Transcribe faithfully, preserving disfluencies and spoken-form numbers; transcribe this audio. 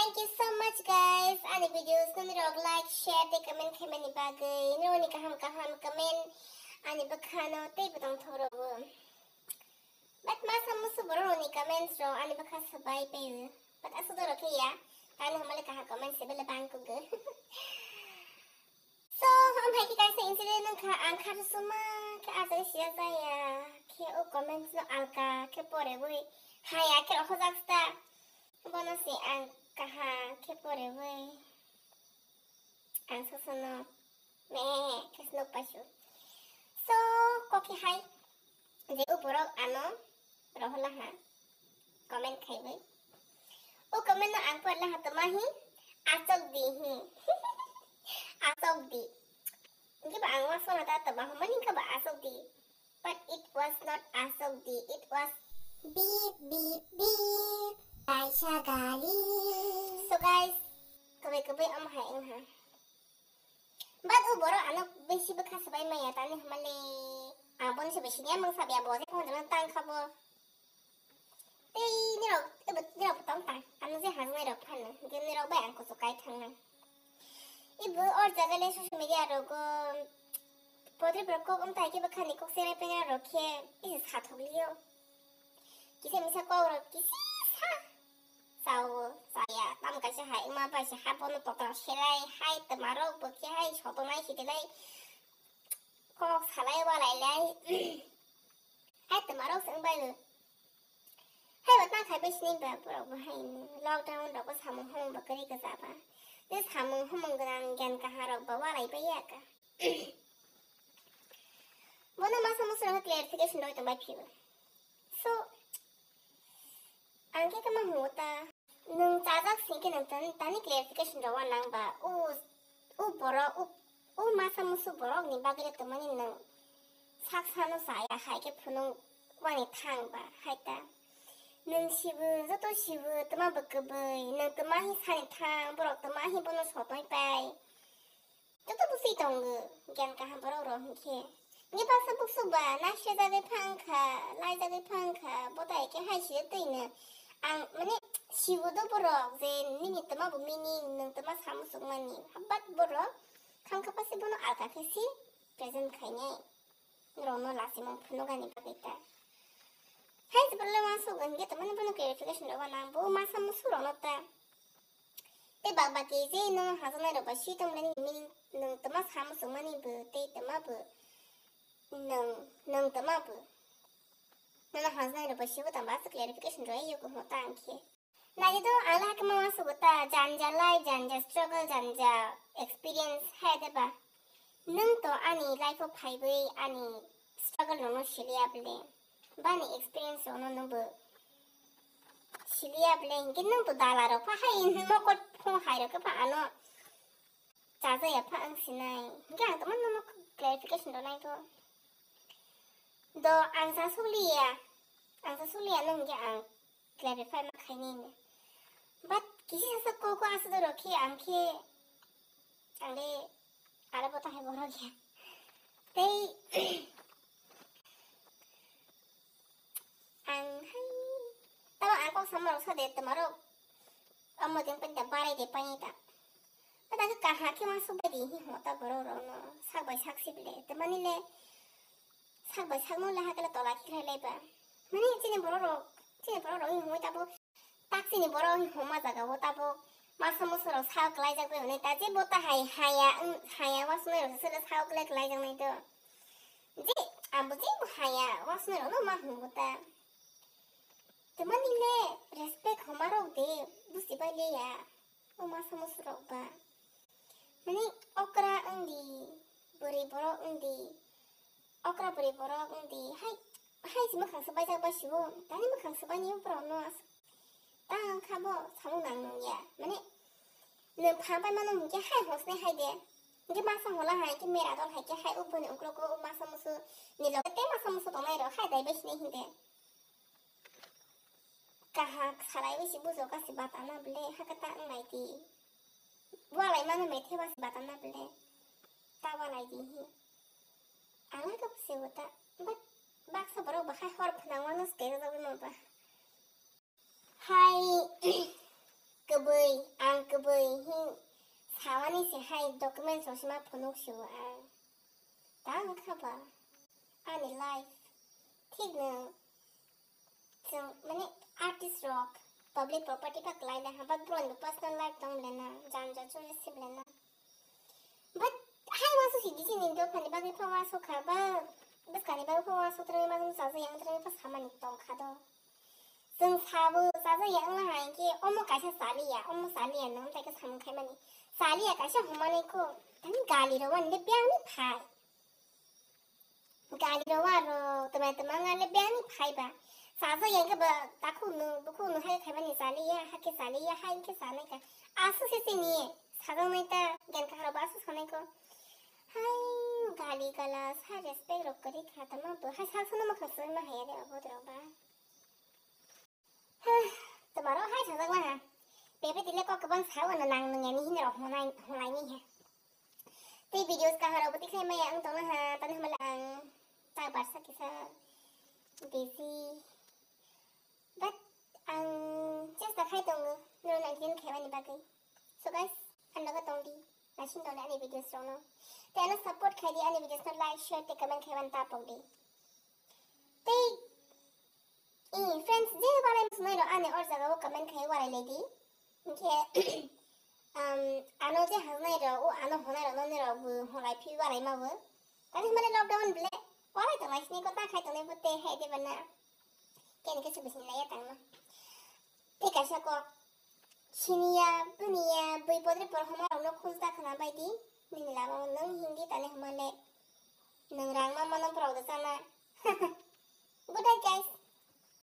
Thank you so much, guys. Ani videos nini rok like, share tei comment khaimani bagwi. Nini kaham kaham comment ani bwkhano tei bwtang thok rogo. But masa musu borok ni comments rok ani bwkha sabai payo. But aswk doro khe ya. Tani hamale kaha comments se bele bang kugo. So, hambai khe kaisa incident wngkha, ang kha suma khe ah jaga siya jaya khe o comments no alka khe pore wi haya khe rokho jak sta. Bono se ang kaha khe pore wi ang sosono me khe snok paisu. So, kokhi hai je o borok ano rohorlaha comment khaiwi. O comment no ang porlaha toma hi asok di hi. Asok di. Hingke ba ang wasona ta toma hwnmani hingke ba asok di. But it was not asok di. It was beep, beep, beep. Kaisa gali. So guys, kwbai kwbai omo hai wngha. But o borok ano bisi bwkha swbai maya tani hwnmale. Ang bono se bisi niya mung sabya bo je phone jang tang kha bo. Tei nirok, ebo nirok tong tang. Ano je hang nirok phano. Ge nirok bai ang kuchuk kai thang nang. Ibo or jaga le social media rogo. Podri borok kok um tai ke bwkha ni kok serai pena rok khe. Isi sathok liyo. Kisa misa kok rok kisi sa. Sao, saya, tam kaisa hai, wngma bai se hapono totro selai, hai twmarok bo khe hai sotonai sitinai, kok salai walai lai. Hai twmarok se wngbai bo. Hai bo tang khai bai sini ba borok bo hai ni lockdown rok bo samung hamung bo kwrwi gwja ba. Tei samung hamung gwnang gyan kaham rok bo walai bai ya ka. Bono masa musu rok clarification rok tong bai phiyo. So, ang khe kama hwngo ta. Nwng chajak singkhe nwng tani, tani clarification rwna nang ba, o, o borok, o, o masa musu borok ni bagwi le tongmani nwng sak sano chaya hai khe phunuk wani thang ba hai ta. Nwng sibu, joto sibu, twma bw kwbwi, nwng twma hi sani thang, borok twma hi bono sotoi pai. Joto bwswi tongo, gyan kaham borok rok hinkhe. Ngi baksa buksu ba, naisajagwi phang kha, laijagwi phang kha, bo tai khe hai side twino. Ang, mane, sibo do borok je nini twma bo meaning, nwng twma samung sukmani. But borok, kham kha pasi bono alka khe si present khainai. Norokno lasimung phunukani bagwi ta. Hai, jephru le uansuk hinkhe twmani bono clarification rwna nang, bo masa musu rokno ta. Tei bak baki je nwng hajaknai rok bai swi tongmani meaning nwng twma samung sukmani bo tei twma bo nwng, nwng twma bo. Nwng hajaknai rok bai swi bo tang ba aswk clarification rwui yugo hwnta ang khe. Naidi do ang le hakhe ma uansukgo ta janja lai, janja struggle, janja experience hai de ba. Nwng to ani life o phaiwi ani struggle rokno siliya bwle. Bani experience rokno nwngbo siliya bwle, hinkhe nwng to dala rok pha hai mokol phung hai rok khe pha ano chajaya pha wng sinai. Hinkhe ang tamo nono clarification rwnai kho. Do ang sa suliya, ang sa suliya no hinkhe ang clarify ma khainai. But kisi sasa koko aswk rok khe ang khe ang le aro bo tahai borok ya. Tei ang hai tamo ang kok sama rok sa de tamo rok amo din pen da barai de pai ta. Pada ke kaha ke ma subai di hi ho ta borok rok no sak bai sak sibile. Tamani le sak bai sak no le hakele tola khilai lai ba. Mani chini borok rok, chini borok rok hi hoi tabo. Tak chini borok hi homa jaga o tabo. Masa musu rok sao klai jak bai hwnwi ta je bo ta hai haya, wng, haya wasnai rok se sao klai klai jak nai do. Je, abo je bo haya wasnai rok no ma hwngo ta. Tamani le respect homa rok de, busi bai le ya. O masa musu rok ba. Mani okra wng di, bwrwi borok wng di. Okra bwrwi borok wng di. Hai, hai si mwkhang swbaijak bai sibo. Tani mwkhang swbaini borok no as-, ta wng kha bo samung nang nung ya. Mani nwng pha bai mano hinkhe hai hosne hai de. Hinkhe masa hola hai khe mera dol hai khe hai uboni uklok o masa musu ni lok tei masa musu tongnai rok hai dai bai sinai hinde. Kaham salai wi si bujo kasi batana bele hakata wng lai di. Walai mano methe ba si batana bele. Ta walai di hi. Ang le kabo se wata. But baksa borok bahai hor phwnang wano stay rwjagwi ma ba. Hai, kwbwi Bui hin sawani se hai documents rok sima phunuk siwo ang. Tang kha ba ani life. Thik no chwng mane artist rok public property ba klai na haba bron bo personal life tong le na jan ja churi sim le na. But hai wasu si disi ni dophani bagwi pha wasu kha ba bwskani bagwi pha wasu trai ma sa yang trai pa samani tong kha do. Chwng sabo chajakya wngna hai khe omo kaisa chaliya, omo chaliya nang tai khe samung khaimani. Chaliya kaisa hwnmani kho, tani gali rok wani le biyangni phai. Gali rok waro twmai twmai wngya le biyangni phai ba. Chajakya khe ba takhuk nu, bukhuk nu hai khaimani chaliya, hakhe chaliya, hai khe chanai kha. Aswk se chini sajaknai ta, gen kahar rok bo aswk sanai kho. Hai gali gala sa respect rok kwrwi kha tamo bo hai sak sano mwkhang soi ma haya de abo rok ba. Hah, tomaro hai sajak laha. Bebe tile kok kwbang sao ano nang nung yani hinwi rok honai, honai ni he. Tei videos kahar rok bwtwi khai maya ang tongna ha, tani hwnba ang ta barsa kisa busy. But ang chesta khai tongo, noro nang tin khaimani bagwi. So guys, ang nogo tong di, naising tong di ani videos rok no. Tei ano support khai di, ani videos no like, share tei comment khai wan ta pok di. Tei I, friends, je walai musunai rok ani or jaga o comment khai walai lai di. Hinkhe, um, ano je hwngnai rok, o ano hwngnai rok, noni rok bo hwnlai phi walai ma bo. Tani hwnba le lockdown bole walai tongnai sini ko ta khai tongnai bo te hai de bana. Keni khe se bising lai ya tangma. Tei kaisa kok, siniya, buniya, bui podre por homa rok no khulta khna bai di. Nini lama o nwng hingdi tani hwnba le nwng rang ma mano borok da chana. Good night, guys.